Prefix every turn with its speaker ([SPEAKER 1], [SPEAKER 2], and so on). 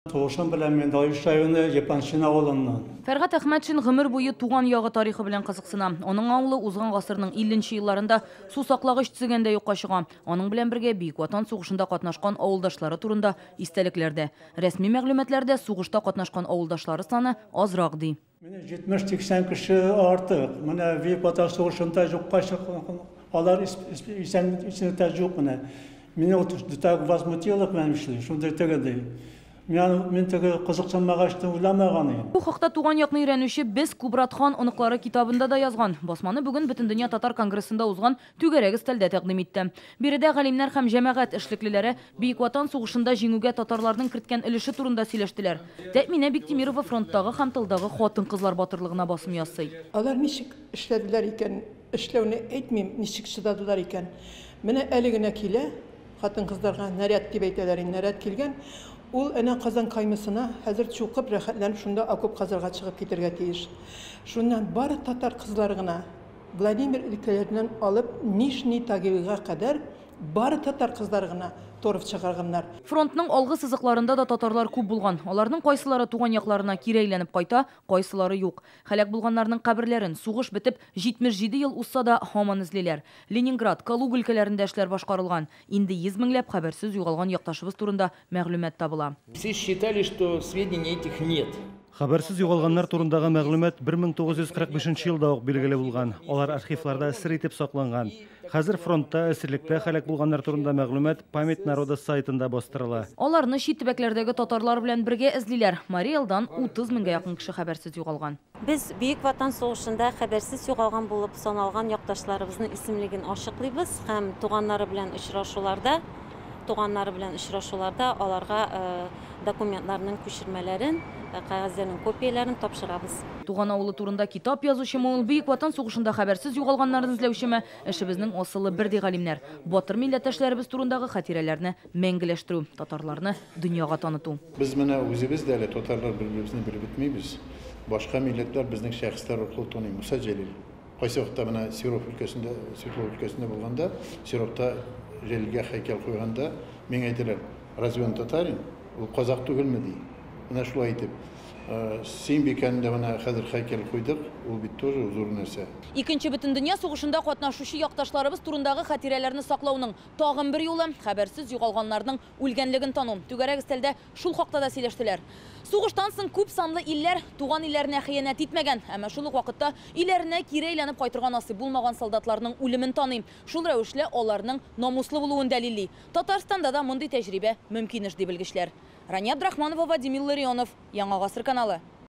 [SPEAKER 1] Тумышым белән мин Лаеш районы Епанчина авылыннан.
[SPEAKER 2] Фәргать Әхмәтшин гомер буе туган ягы тарихы белән кызыксына. Аның авылы узган гасырның 50 нче елларында сусаклагыч төзегәндә юкка чыга. Аның белән бергә Бөек Ватан сугышында катнашкан авылдашлары турында истәлекләр дә. Рәсми мәгълүматларда сугышта катнашкан авылдашлары саны азрак, ди.
[SPEAKER 1] Менә 70-80 кеше артык. Менә Бөек Ватан сугышында юкка чыккан, алар исән исәнлектә юк менә. Мине вот так возмутило, шундый теге ди. Мин теге кызыксынмагач та уйламаган идем.
[SPEAKER 2] Бу хакта туган якны өйрәнүче Без Кубрат хан оныклары китабында да язган. Басманы бүген Бөтендөнья татар конгрессында узган түгәрәк өстәлдә тәкъдим итте. Биредә галимнәр һәм җәмәгать эшлеклеләре Бөек Ватан сугышында җиңүгә татарларның керткән өлеше турында сөйләштеләр. Тәэминә Биктимирова фронттагы һәм тылдагы хатын-кызлар батырлыгына басым ясый.
[SPEAKER 3] Алар ничек эшләделәр икән, эшләүне әйтмим, ничек чыдадылар икән. Менә әле генә килә хатын-кызларга наряд дип әйтәләр инде, наряд килгән. Ул әнә Казан каймасына хәзер чукып, рәхәтләнеп шунда окоп казырга чыгып китәргә тиеш. Шуннан бары татар кызлары гына Владимир өлкәләреннән алып Нижний Тагилга кадәр бары татар кызлары гына торф чыгарганнар.
[SPEAKER 2] Фронтның алгы сызыкларында да татарлар күп булган. Аларның кайсылары туган якларына кире әйләнеп кайта, кайсылары юк. Һәлак булганнарның каберләрен сугыш бетеп 77 ел узса да һаман эзлиләр. Ленинград, Калуга өлкәләрендә эшләр башкарылган. Инде 100 меңләп хәбәрсез югалган якташыбыз турында мәгълүмат табыла.
[SPEAKER 4] Все считали, что сведений этих нет.
[SPEAKER 5] Хәбәрсез югалганнар турындагы мәгълүмат 1945 елда ук билгеле булган. Алар архивларда сер итеп сакланган. Хәзер фронтта әсирлектә һәлак булганнар турында мәгълүмат Память народа сайтында бастырыла.
[SPEAKER 2] Аларны чит төбәкләрдәге татарлар белән бергә эзлиләр. Марий Элдан 30 меңгә якын кеше хәбәрсез югалган.
[SPEAKER 6] Без Бөек Ватан сугышында хәбәрсез югалган булып саналган якташларыбызның исемлеген ачыклыйбыз һәм туганнары белән очрашуларда аларга документларның күчермәләрен, кәгазьләрнең копияләрен тапшырабыз.
[SPEAKER 2] Туган авылы турында китап язучымы ул, Бөек Ватан сугышында хәбәрсез югалганнарны эзләүчеме, эшебезнең асылы бер, ди галимнәр. Батыр милләттәшләребез турындагы хатирәләрне мәңгеләштерү, татарларны дөньяга таныту.
[SPEAKER 7] Без менә үзебез дә әле татарлар бер-беребезне белеп бетмибез. Башка милләтләр безнең шәхесләр аркылы таный. Муса Җәлил. Кайсы вакытта менә Серов өлкәсендә, Свердлов өлкәсендә булганда, Серовта Җәлилгә һәйкәл куйганда, миңа әйтәләр: "Разве он татарин? Ул казак түгелме?" ди. Менә шулай итеп. Сөембикәне дә менә хәзер һәйкәл куйдык, ул бит тоже зур нәрсә.
[SPEAKER 2] Икенче Бөтендөнья сугышында катнашучы якташларыбыз турындагы хатирәләрне саклауның тагын бер юлы хәбәрсез югалганнарның үлгәнлеген тану. Түгәрәк өстәлдә шул хакта да сөйләштеләр. Сугыштан соң күп санлы илләр туган илләренә хыянәт итмәгән, әмма шул ук вакытта илләренә кире әйләнеп кайтырга насыйп булмаган солдатларның үлемен таный. Шул рәвешле аларның намуслы булуын дәлилли. Татарстанда да мондый тәҗрибә мөмкин эш, ди белгечләр. Рания Абдрахманова, Вадим Илларионов, Яңа Гасыр каналы.